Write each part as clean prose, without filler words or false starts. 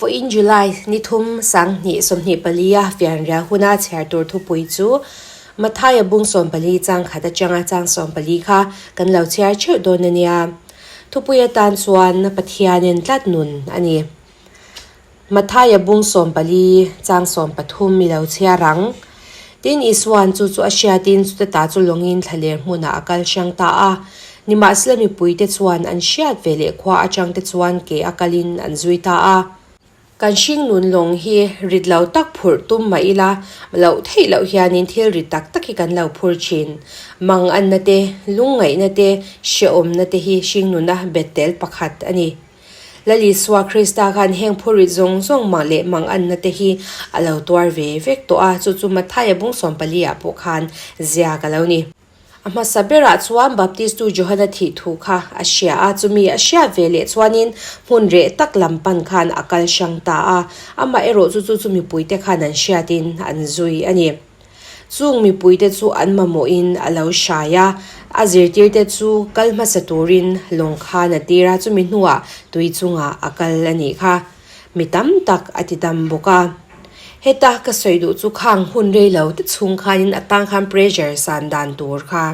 Vawiin July ni thum 2024 a fianrial huna chhiar tur thupui chu Mathaia bung 14 chang khat atanga chang 14 kha kan lo chhiar theuh dawn a nia. Thupui atan chuan Pathianin tlat nun a ni. Mathaia bung 14 chang 13 i lo chhiar ang. Tin, Isua'n chu chu a hriatin chute ta chu lawngin thlaler hmunah a kal hrang ta a. Nimahsela mipuite chuan an hriat ve leh khua atangte chuan ke a kalin an zui ta a. Kan hringnun lawng hi rit lo tak phurh tum mah ila, loh theih loh hianin thil rit tak tak hi kan lo phur thin. Manganna te, lungngaihna te, hrehawmna te hi hringnuna bet tel pakhat a ni. Lal Isua Krista khan heng phurit zawng zawng mah leh manganna te hi a lo tuar ve vek tawh a, chu chu Mathaia bung 14 ah pawh khan ziak a lo ni. A hmasa berah chuan Baptistu Johana thih thu kha a hria a, chumi a hriat ve leh chuanin hmun reh tak lam pan khan a kal hrang ta a, amaherawh chu chu chu mipuite khan an hriatin an zui a ni. Chung mipuite chu an mamawhin a lo hrai a, a zirtirte chu kal hmasa turin lawng khan a tir a, chumi hnuah tui chungah a kal a nih kha. Mi tam tak a ti dam bawk a. Heta ka sawi duh chu khang hun rei lo te chhung khanin a tang khan pressure san dan tur kha.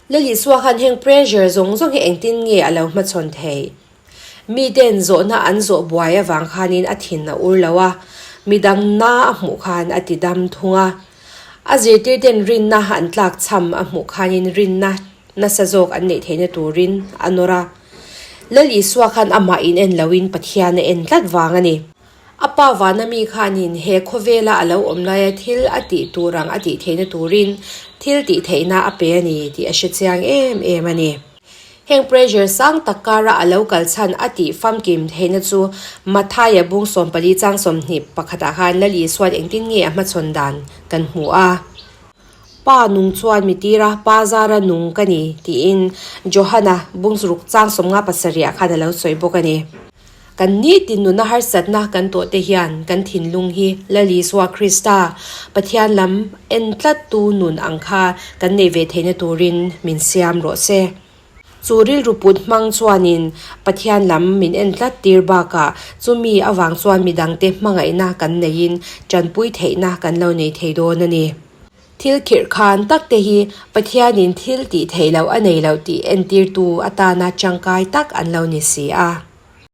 Lal Isua khan heng pressure zawng zawng hi engtin nge a lo hmachhawn theih? Miten zawhna an zawh buai avang khanin a thin a ur lo a, midang na a hmuh khan a ti dam thung a. A zirtirten rinna an tlak chham a hmuh khanin rinna nasa zawk an neih theihna turin a nawr a. Lal Isua khan amah in en loin Pathian a en tlat vang a ni. A pa vana mi khanin he khawvela a lo awm laia thil a tih tur ang a tih theihna turin thil tih theihna a pe a ni tih a hre chiang em em a ni. Heng pressure sang tak kara a lo kal chhan a tih famkim theihna chu Mathaia bung 14 chang 21 ah khan Lal Isua'n engtin nge a hmachhawn dan kan hmu a. Pa nung chuan mi tira pa zara nung ka ni tiin Johana bung ruk chang 57 ah khan a lo sawi bawk a ni. Kan nitin nuna harsatna kan tawh te hian kan thinlung hi Lal Isua Krista, Pathian lam en tlattu nun ang kha kan nei ve theihna turin min siam rawh se. Chu rilru put hmang chuanin Pathian lam min en tlat tir bakah chumi avang chuan midangte hmangaihna kan neiin tanpui theihna kan lo nei thei dawn a ni. Thil khirh khan tak te hi Pathianin thil tih theih loh a nei loh tih entirtu atana tangkai tak an lo ni si a.